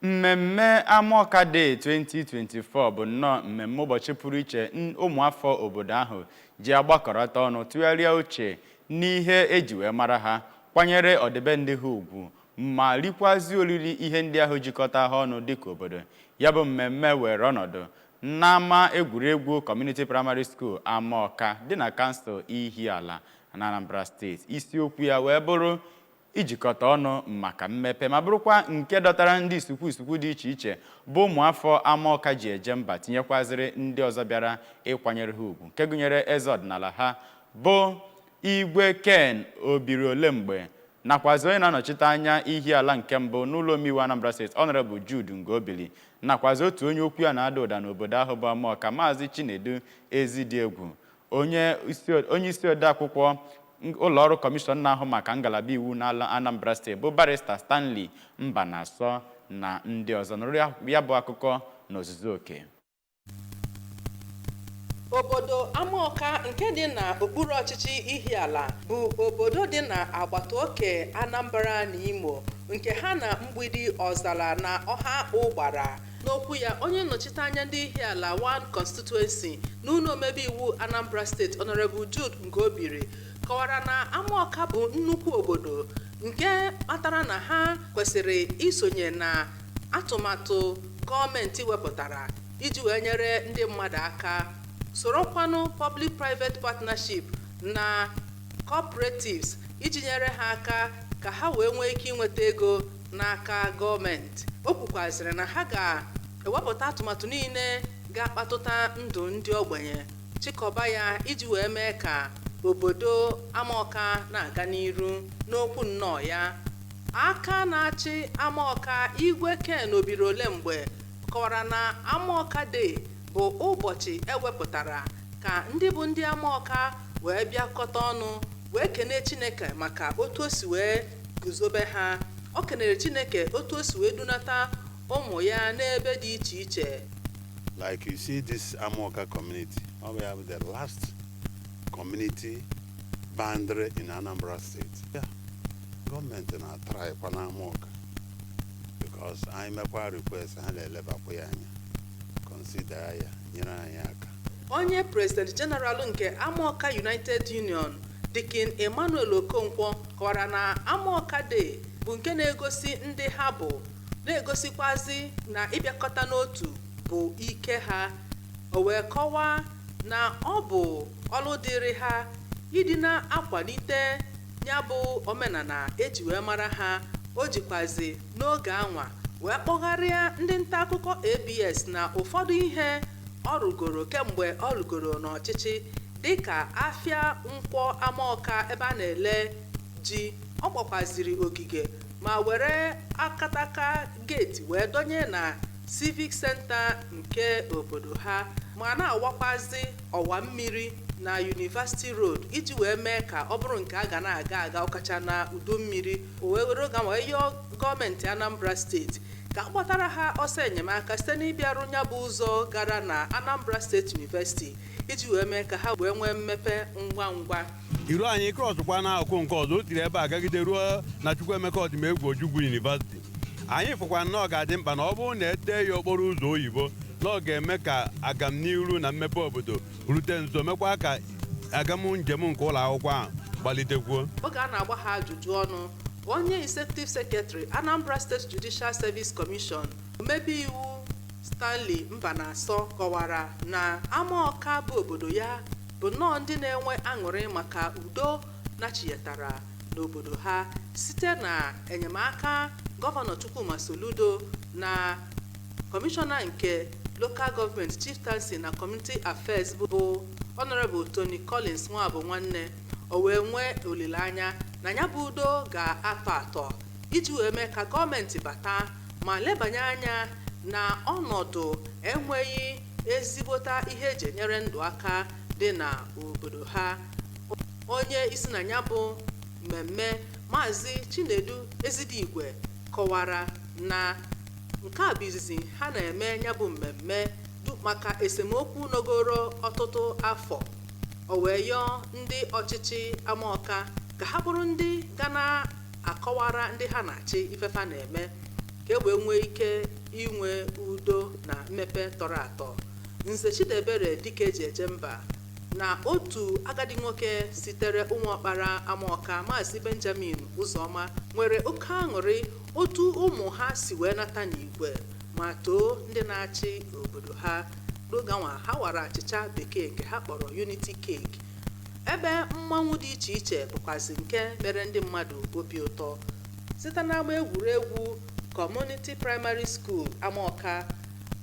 Mmemme Amaọka Day 2024 bụ nnọọ mmemme ụbọchị pụrụ iche ụmụafọ obodo ahụ ji agbakọrọta ọnụ, tụgharịa uche n'ihe eji wee mara ha, kwanyere ọdịbendị ha ugwu, ma rikwazi oriri ihe ndị ahụ jikọta ha ọnụ dịka obodo. Ya bụ mmemme were ọnọdụ n'ama egwuregwu Community Primary School, Amaọka, dị na kansụl Ihiala na Anambra Steeti. Isiokwu ya wee bụrụ ijikọta ọnụ maka mmepe, ma bụrụkwa nke dọtara ndị isukwu isukwu dị iche iche bụ ụmụafọ Amaọka ji eje mba, tinyekwazịrị ndị ọzọ bịara ịkwanyere ha ugwu, nke gụnyere eze ọdịnala ha bụ Igwe Ken Obiri Olemgbe, nakwazi onye na-anọchite anya Ihiala nke mbụ n'ụlọ omeiwu Anambra Steeti, Honorable Jude Ngobili, nakwazi otu onye okwu ya na-ada ụda n'obodo ahụ bụ Amaọka, Maazị Chinedu Ezidiegwu, onye isi odeakwụkwọ ụlọọrụ kọmishọn na-ahụ maka ngalaba iwu n'ala Anambra Steeti, bụ Barrister Stanley Mbanasọ, na ndị ọzọ. Nụrụ ya bụ akụkọ n'ozuzu oke. Obodo Amaọka nke dị n'okpuru ọchịchị Ihiala bụ obodo dị n'agbata oke Anambra na Imo, nke ha na Mgbidi, Ọzara na Ọhaakpụ gbara. N'okwu ya, onye nnọchite anya ndị Ihiala 1 Constituency n'ụlọ omebe iwu Anambra Steeti, Honorable Jude Ngobiri, kọwara na Amaọka bụ nnukwu obodo nke kpatara na ha kwesịrị isonye na atụmatụ gọọmenti wepụtara iji wee nyere ndị mmadụ aka, sorokwanụ public private partnership na cooperatives iji nyere ha aka ka ha wee nwee ike inweta ego n'aka gọọmenti. O kwukwazịrị na ha ga-ewepụta atụmatụ niile ga-akpatụta ndụ ndị ogbenye, chịkọba ya iji wee mee ka obodo Amaọka na-aga n'iru. N'okwu nnọọ ya, aka na-achị Amaọka, Igwe Ken Obiri Olemgbe, kọwara na Amaọka Day bụ ụbọchị ewepụtara ka ndị bụ ndị Amaọka wee bịakọta ọnụ wee kene Chineke maka otu o si wee guzobe ha. O kenere Chineke otu o si wee dunata ụmụ ya n'ebe dị iche iche. Like you see this Amoka community, we have the last community boundary in Anambra State. Yeah, government na-try kwa na Amoka because anyị mekwa request, ha na-elebakwa ya anya, consider ya, nyere anyị aka. Onye President General nke Amaọka United Union, Deacon Emmanuel Okonkwo, kọwara na Amaọka Day bụ nke na-egosi ndị ha bụ, na-egosikwazi na ịbịakọta n'otu bụ ike ha. O wee kọwaa na ọ bụ ọlụ dịrị ha ịdị na-akwalite ya bụ omenala eji wee mara ha. O jikwazi n'oge anwa wee kpọgharịa ndị nta akụkọ ABS na ụfọdụ ihe ọ rụgoro kemgbe ọ rụgoro n'ọchịchị, dịka afịa Nkwọ Amaọka ebe a na-ele ji. Ọ gbakwaziri ogige ma were akataka gate wee donye na Civic Center nke obodo ha, ma na-awakwazi ọwa mmiri na University Road iji wee mee ka ọ bụrụ nke a ga na-aga aga, ọkacha na udu mmiri. O wee were oge wee yọọ gọọmenti Anambra Steeti ka a kpọtara ha ọsọ enyemaka site n'ịbịarụ ya bụ ụzọ gara na Anambra State University iji wee mee ka ha wee nwee mmepe ngwa ngwa. Iru anyị crossụkwa n'akụkụ nke ọzọ, o tiri ebe a gagide ruo na Chukwuemeka Odumegwu Ojukwu University. Anyị fụkwa nnọọ ga-adị mkpa na ọ bụrụ na ete ya okporo ụzọ oyibo, na ọ ga-eme ka agamniru na mmepe obodo rute nso, mekwa ka agam njem nke ụlọ akwụkwọ ahụ gbalitekwuo. Oge a na-agba ha ajụjụ ọnụ, onye Executive Secretary, Anambra State Judicial Service Commission, omebe iwu Stanley Mbanasọ, kọwara na Amaọka bụ obodo ya bụ nnọọ ndị na-enwe aṅụrị maka udo nachiyetara n'obodo ha site na enyemaka Gọvanọ Chukwuma Soludo na kọmishọna nke Local Government, Chieftaincy na Community Affairs, bụ Honorable Tony Collins Nwabụ Nwanne. O wee nwee olileanya na ya bụ udo ga-atọ atọ iji wee mee ka gọọmenti bata ma lebanye anya na ọnọdụ enweghị ezigbota ihe eji enyere ndụ aka dị n'obodo ha. Onye isi na ya bụ mmemme, Maazị Chinedu Ezidigwe, kọwara na nke a bụ izizi ha na-eme ya bụ mmemme maka esemokwu nọgoro ọtụtụ afọ. O wee yọọ ndị ọchịchị Amaọka ka ha bụrụ ndị ga na-akọwara ndị ha na-achị ifefa na-eme. ka e wee nwee ike inwe udo na mmepe tọrọ atọ. Nze Chidiebere Dike ji eje mba na otu agadi nwoke sitere Ụmụọkpara Amọka, Maazị Benjamin Ụzọma nwere oke aṅụrị otu ụmụ ha si wee nata n'igwe ma too ndị na-achị obodo ha. N'oge anwa, ha wara achịcha bekee nke ha kpọrọ Unity Cake, ebe mmanwụ dị iche iche bụkwazị nke mere ndị mmadụ obi ụtọ. Site n'ama egwuregwu Community Primary School, Amọka,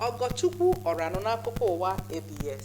Ọgọchukwu Ọranụ n'akụkọ ụwa ABS.